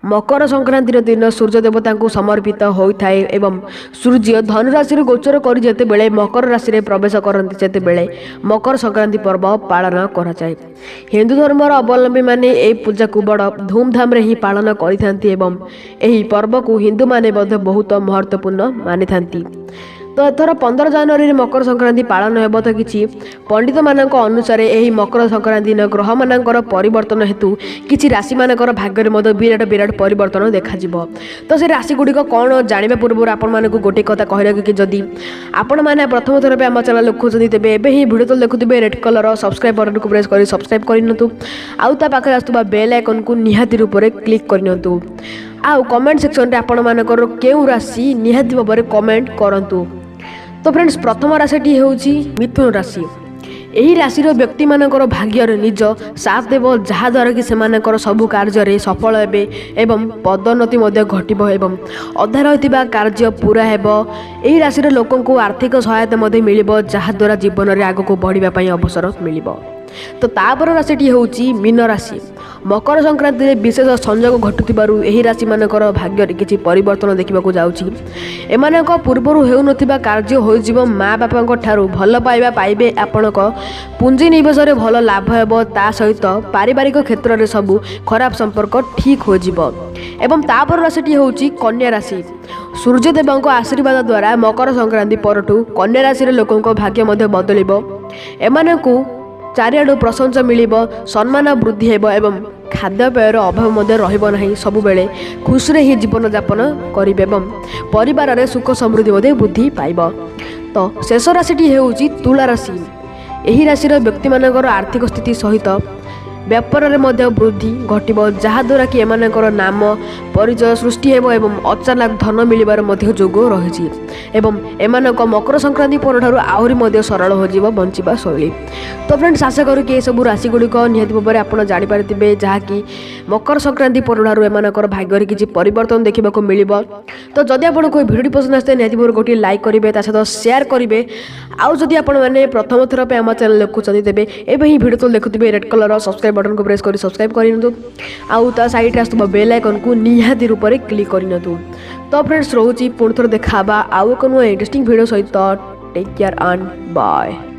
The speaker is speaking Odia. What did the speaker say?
ମକର ସଂକ୍ରାନ୍ତିର ଦିନ ସୂର୍ଯ୍ୟ ଦେବତାଙ୍କୁ ସମର୍ପିତ ହୋଇଥାଏ ଏବଂ ସୂର୍ଯ୍ୟ ଧନୁରାଶିରୁ ଗୋଚର କରି ଯେତେବେଳେ ମକର ରାଶିରେ ପ୍ରବେଶ କରନ୍ତି, ସେତେବେଳେ ମକର ସଂକ୍ରାନ୍ତି ପର୍ବ ପାଳନ କରାଯାଏ। ହିନ୍ଦୁ ଧର୍ମର ଅବଲମ୍ବୀମାନେ ଏହି ପୂଜାକୁ ବଡ଼ ଧୁମଧାମରେ ହିଁ ପାଳନ କରିଥାନ୍ତି ଏବଂ ଏହି ପର୍ବକୁ ହିନ୍ଦୁମାନେ ମଧ୍ୟ ବହୁତ ମହତ୍ତ୍ୱପୂର୍ଣ୍ଣ ମାନିଥାନ୍ତି। ତ ଏଥର 15 ଜାନୁଆରୀରେ ମକର ସଂକ୍ରାନ୍ତି ପାଳନ ହେବ। ତ କିଛି ପଣ୍ଡିତମାନଙ୍କ ଅନୁସାରେ ଏହି ମକର ସଂକ୍ରାନ୍ତି ଦିନ ଗ୍ରହମାନଙ୍କର ପରିବର୍ତ୍ତନ ହେତୁ କିଛି ରାଶିମାନଙ୍କର ଭାଗ୍ୟରେ ମଧ୍ୟ ବିରାଟ ବିରାଟ ପରିବର୍ତ୍ତନ ଦେଖାଯିବ। ତ ସେ ରାଶି ଗୁଡ଼ିକ କ'ଣ ଜାଣିବା ପୂର୍ବରୁ ଆପଣମାନଙ୍କୁ ଗୋଟିଏ କଥା କହି ରଖେ କି ଯଦି ଆପଣମାନେ ପ୍ରଥମ ଥର ପାଇଁ ଆମ ଚ୍ୟାନେଲ୍ ଦେଖୁଛନ୍ତି, ତେବେ ଏବେ ହିଁ ଭିଡ଼ିଓ ତ ଦେଖୁଥିବେ ରେଡ୍ କଲର୍ ସବସ୍କ୍ରାଇବ୍ ବଟନ୍କୁ ପ୍ରେସ୍ କରି ସବସ୍କ୍ରାଇବ୍ କରିନିଅନ୍ତୁ ଆଉ ତା ପାଖରେ ଆସୁଥିବା ବେଲ୍ ଆଇକନ୍କୁ ନିହାତି ରୂପରେ କ୍ଲିକ୍ କରିନିଅନ୍ତୁ। ଆଉ କମେଣ୍ଟ ସେକ୍ସନରେ ଆପଣମାନଙ୍କର କେଉଁ ରାଶି, ନିହାତି ଭାବରେ କମେଣ୍ଟ କରନ୍ତୁ। ତ ଫ୍ରେଣ୍ଡସ୍, ପ୍ରଥମ ରାଶିଟି ହେଉଛି ମିଥୁନ ରାଶି। ଏହି ରାଶିର ବ୍ୟକ୍ତିମାନଙ୍କର ଭାଗ୍ୟରେ ନିଜ ସାଥ ଦେବ, ଯାହାଦ୍ୱାରା କି ସେମାନଙ୍କର ସବୁ କାର୍ଯ୍ୟରେ ସଫଳ ହେବେ ଏବଂ ପଦୋନ୍ନତି ମଧ୍ୟ ଘଟିବ ଏବଂ ଅଧା ରହିଥିବା କାର୍ଯ୍ୟ ପୁରା ହେବ। ଏହି ରାଶିର ଲୋକଙ୍କୁ ଆର୍ଥିକ ସହାୟତା ମଧ୍ୟ ମିଳିବ, ଯାହାଦ୍ୱାରା ଜୀବନରେ ଆଗକୁ ବଢ଼ିବା ପାଇଁ ଅବସର ମିଳିବ। ତ ତାପର ରାଶିଟି ହେଉଛି ମୀନ ରାଶି। ମକର ସଂକ୍ରାନ୍ତିରେ ବିଶେଷ ସଂଯୋଗ ଘଟୁଥିବାରୁ ଏହି ରାଶିମାନଙ୍କର ଭାଗ୍ୟରେ କିଛି ପରିବର୍ତ୍ତନ ଦେଖିବାକୁ ଯାଉଛି। ଏମାନଙ୍କ ପୂର୍ବରୁ ହେଉନଥିବା କାର୍ଯ୍ୟ ହୋଇଯିବ। ମା ବାପାଙ୍କ ଠାରୁ ଭଲ ପାଇବା ପାଇବେ। ଆପଣଙ୍କ ପୁଞ୍ଜି ନିବେଶରେ ଭଲ ଲାଭ ହେବ। ତା ସହିତ ପାରିବାରିକ କ୍ଷେତ୍ରରେ ସବୁ ଖରାପ ସମ୍ପର୍କ ଠିକ୍ ହୋଇଯିବ। ଏବଂ ତାପର ରାଶିଟି ହେଉଛି କନ୍ୟା ରାଶି। ସୂର୍ଯ୍ୟଦେବଙ୍କ ଆଶୀର୍ବାଦ ଦ୍ୱାରା ମକର ସଂକ୍ରାନ୍ତି ପରଠୁ କନ୍ୟା ରାଶିର ଲୋକଙ୍କ ଭାଗ୍ୟ ମଧ୍ୟ ବଦଳିବ। ଏମାନଙ୍କୁ ଚାରିଆଡ଼ୁ ପ୍ରଶଂସା ମିଳିବ, ସମ୍ମାନ ବୃଦ୍ଧି ହେବ ଏବଂ ଖାଦ୍ୟପେୟର ଅଭାବ ମଧ୍ୟ ରହିବ ନାହିଁ। ସବୁବେଳେ ଖୁସିରେ ହିଁ ଜୀବନଯାପନ କରିବେ ଏବଂ ପରିବାରରେ ସୁଖ ସମୃଦ୍ଧି ମଧ୍ୟ ବୃଦ୍ଧି ପାଇବ। ତ ଶେଷ ରାଶିଟି ହେଉଛି ତୁଳା ରାଶି। ଏହି ରାଶିର ବ୍ୟକ୍ତିମାନଙ୍କର ଆର୍ଥିକ ସ୍ଥିତି ସହିତ ବ୍ୟାପାରରେ ମଧ୍ୟ ବୃଦ୍ଧି ଘଟିବ, ଯାହାଦ୍ୱାରା କି ଏମାନଙ୍କର ନାମ ପରିଚୟ ସୃଷ୍ଟି ହେବ ଏବଂ ଅଚାନକ ଧନ ମିଳିବାର ମଧ୍ୟ ଯୋଗ ରହିଛି ଏବଂ ଏମାନଙ୍କ ମକର ସଂକ୍ରାନ୍ତି ପରଠାରୁ ଆହୁରି ମଧ୍ୟ ସରଳ ହୋଇଯିବ ବଞ୍ଚିବା ଶୈଳୀ। ତ ଫ୍ରେଣ୍ଡସ୍, ଆଶା କରୁ କି ଏସବୁ ରାଶି ଗୁଡ଼ିକ ନିହାତି ଭାବରେ ଆପଣ ଜାଣିପାରିଥିବେ, ଯାହାକି ମକର ସଂକ୍ରାନ୍ତି ପରଠାରୁ ଏମାନଙ୍କର ଭାଗ୍ୟରେ କିଛି ପରିବର୍ତ୍ତନ ଦେଖିବାକୁ ମିଳିବ। ତ ଯଦି ଆପଣଙ୍କୁ ଏ ଭିଡ଼ିଓଟି ପସନ୍ଦ ଆସିଥାଏ, ନିହାତି ଭାବରେ ଗୋଟିଏ ଲାଇକ୍ କରିବେ, ତା ସହିତ ସେୟାର କରିବେ। ଆଉ ଯଦି ଆପଣମାନେ ପ୍ରଥମ ଥର ପାଇଁ ଆମ ଚ୍ୟାନେଲ୍ ଦେଖୁଛନ୍ତି, ତେବେ ଏବେ ହିଁ ଭିଡ଼ିଓ ତ ଦେଖୁଥିବେ ରେଡ୍ କଲର୍ ସବସ୍କ୍ରାଇବ୍ ବଟନ୍କୁ ପ୍ରେସ୍ କରି ସବସ୍କ୍ରାଇବ୍ କରିନିଅନ୍ତୁ ଆଉ ତା ସାଇଡ଼୍ରେ ଆସୁଥିବା ବେଲ୍ ଆଇକନ୍କୁ ନିହାତି ରୂପରେ କ୍ଲିକ୍ କରିନିଅନ୍ତୁ। ତ ଫ୍ରେଣ୍ଡସ୍, ରହୁଛି। ପୁଣି ଥରେ ଦେଖା ହେବା ଆଉ ଏକ ନୂଆ ଇଣ୍ଟରେଷ୍ଟିଂ ଭିଡ଼ିଓ ସହିତ। Take care and bye.